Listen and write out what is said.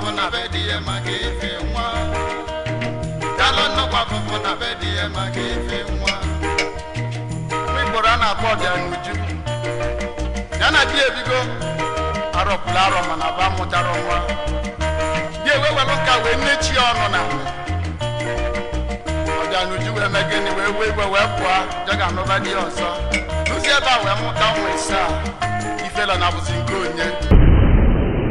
Afụfụ na be di ya maka ife nwa. Talụ nnukwu afụfụ na be di ya maka ife nwa. Igboro a na-akpọ Ọbịanuju ya na di ebigo arọpụrụ arọ, mana ba mụtara nwa. Di ewe welụ nka wee nnechi ya ọnụ na Ọbịanuju wee mee gịnị? Wee wee iwe wee pụọ je ga anụba di ya ọzọ. Rụzie ebe a wee mụta ụmụ 7. Ifela na bụzi nke onye.